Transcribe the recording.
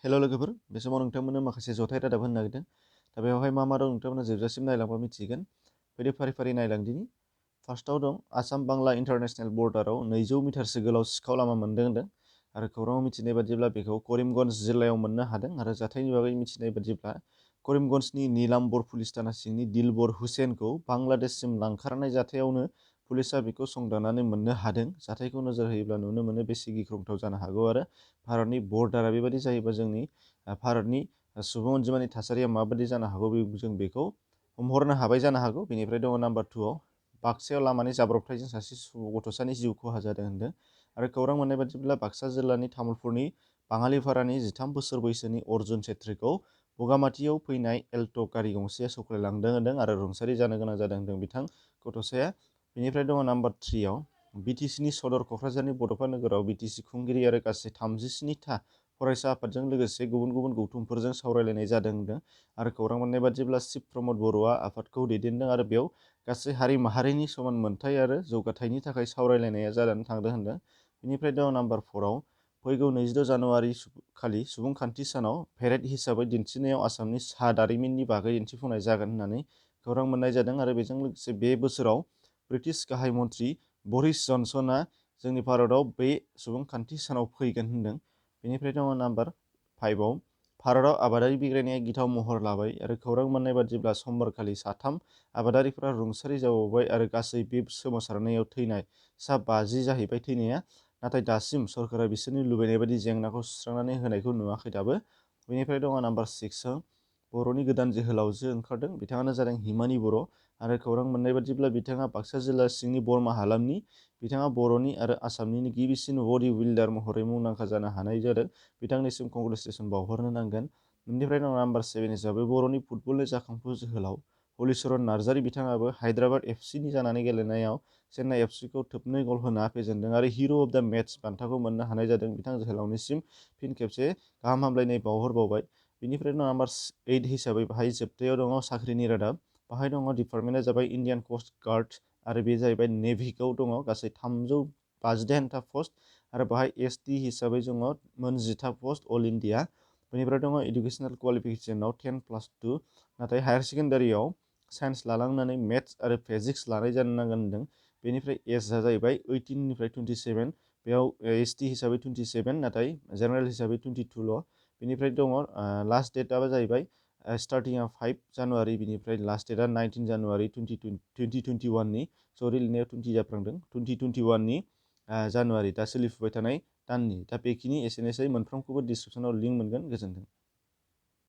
हेल' लोगोफोर, बे समाव नोंथांमोननो माखासे जथाय रादाब होनो नागिरदों। दा बेवहाय मा दं नोंथांमोना जोबजासिम नायलांबा मिथिगोन। फैदो फारि फारि नायलांदिनि। फार्स्टआव दं आसाम बांला इन्टारनेशनेल बर्डाराव 200 मिटारसो गोलाव सिखाव लामा मोनदों होनदों आरो खौराङाव मिथिनाय बादिब्ला बेखौ करिमगन्ज जिल्लायाव मोननो हादों आरो जाथायनि बागै मिथिनाय बादिब्ला करिमगन्जनि नीलाम्बर पुलिस थाना सिंनि दिलबर हुसेनखौ बांलादेशसिम लांखारनाय जाथायावनो पुलिसा बेखौ संदाननानै मोननो हादों। जाथायखौ नोजोर होयोब्ला नुनो मोनो बेसे गिख्रंथाव जानो हागौ आरो भारतनि बर्डारा बेबायदि जायोबा जोंनि भारतनि सुबुं अनजिमानि थासारिया माबायदि जानो हागौ जों बेखौ हमहरनो हाबाय जानो हागौ। बेनिफ्राय दङ नाम्बार 2आव बाक्सायाव लामानि जाब्रबथायजों सासे गथ'सानि जिउ खहा जादों होनदों आरो खौरां मोननाय बादिब्ला बाक्सा जिल्लानि तामुलपुरनि बाङालिपारानि 13 बोसोर बैसोनि अर्जुन छेत्रीखौ बगामाथियाव फैनाय एल्ट' गारि गंसेया सौख्लायलांदों होनदों आरो रुंसारि जानो गोनां जादों होनदों बिथां गथ'साया। बेनिफ्राय दङ नाम्बार 3आव बिटिसिनि सदर क'क्राझारनि बड'फा नोगोराव बिटिसि खुंगिरि आरो गासै 37था फरायसा आफादजों लोगोसे गुबुन गुबुन गौथुमफोरजों सावरायलायनाय जादों होनदों आरो खौरां मोननाय बादिब्ला शिब प्रमद बर'आ आफादखौ दैदेनदों आरो बेयाव गासै हारि माहारिनि समान मोनथाय आरो जौगाथायनि थाखाय सावरायलायनाया जानानै थांदों होनदों। बेनिफ्राय दङ नाम्बार 4आव फैगौ 26 जानुवारि खालि सुबुंखान्थि सानाव पेरेड हिसाबै दिन्थिनायाव आसामनि साहा दारिमिननि बागै दिन्थिफुंनाय जागोन होननानै खौरां मोननाय जादों आरो बेजों लोगोसे बे बोसोराव ब्रिटिश गाहाय मन्थ्रि बरिस जनसनआ जोंनि भारतआव बे सुबुंखान्थि सानाव फैगोन होनदों। बेनिफ्राय दङ नाम्बार 5आव भारतआव आबादारि बिग्रायनाया गिथाव महर लाबाय आरो खौरां मोननाय बादिब्ला समबारखालि 3 आबादारिफोरा रुंसारि जाबावबाय आरो गासै बे सोमावसारनायाव थैनाय सा 50 जाहैबाय थैनाया। नाथाय दासिम सरकारा बिसोरनि लुबैनाय बायदि जेंनाखौ सुस्रांनानै होनायखौ नुवाखै दाबो। बेनिफ्राय दङ नाम्बार 6आव बर'नि गोदान जोहोलावजो ओंखारदों, बिथाङानो जादों हिमानि बर' आरो खौरां मोननाय बादिब्ला बिथाङा बाक्सा जिल्ला सिंनि बरमा हालामनि। बिथाङा बर'नि आरो आसामनि गिबिसिन बडि बिल्डार महरै मुंदांखा जानो हानाय जादों। बिथांनिसिम कंग्रेचुलेसन बावहरनो नांगोन। बेनिफ्राय दङ नाम्बार 7 हिसाबै बर'नि फुटबलनि जाखांफु जोहोलाव हलिचरन नार्जारी, बिथाङाबो हायद्राबाद एफसिनि जानानै गेलेनायाव चेन्नाइ एफसिखौ थोबनै गल होना फेजेनदों आरो हिर' अफ दा मेच बान्थाखौ मोननो हानाय जादों। बिथां जोहोलावनिसिम फिन खेबसे गाहाम हामलायनाय बावहरबावबाय। बेनिफ्राय नाम्बार 8 हिसाबै बाहाय जोबथायाव दङ साख्रिनि रादाब। बाहाय दङ डिपार्टमेन्टआ जाबाय इण्डियान कस्ट गार्ड आरो बे जाहैबाय नेभिखौ दङ गासै 358था पस्ट आरो बाहाय एसटि हिसाबै दङ मोन 10था पस्ट अल इण्डिया। बेनिफ्राय दङ इडुकेसनेल क्वालिफिकेसनाव 10+2 नाथाय हायार सेकेन्डारियाव साइन्स लालांनानै मेथ्स आरो फिजिक्स लानाय जानो नांगोन होनदों। बेनिफ्राय एजआ जाहैबाय 18 निफ्राय 27, बेयाव एसटि हिसाबै 27 नाथाय जेनेरेल हिसाबै 22ल'। बेनिफ्राय दङ लास्ट डेटआ जाहैबाय स्टार्टिंआ 5 जानुवारि, बिनिफ्राय लास्ट डेटआ 19 जानुवारि 2021नि सरि लिरनायाव 20 जाफ्लांदों 2021नि जानुवारि दा सोलिफुबाय थानाय दाननि। दा बेखिनि एसेनोसै, मोनफ्रोमखौबो डिसक्रिपसनाव लिंक मोनगोन। गोजोन्थों।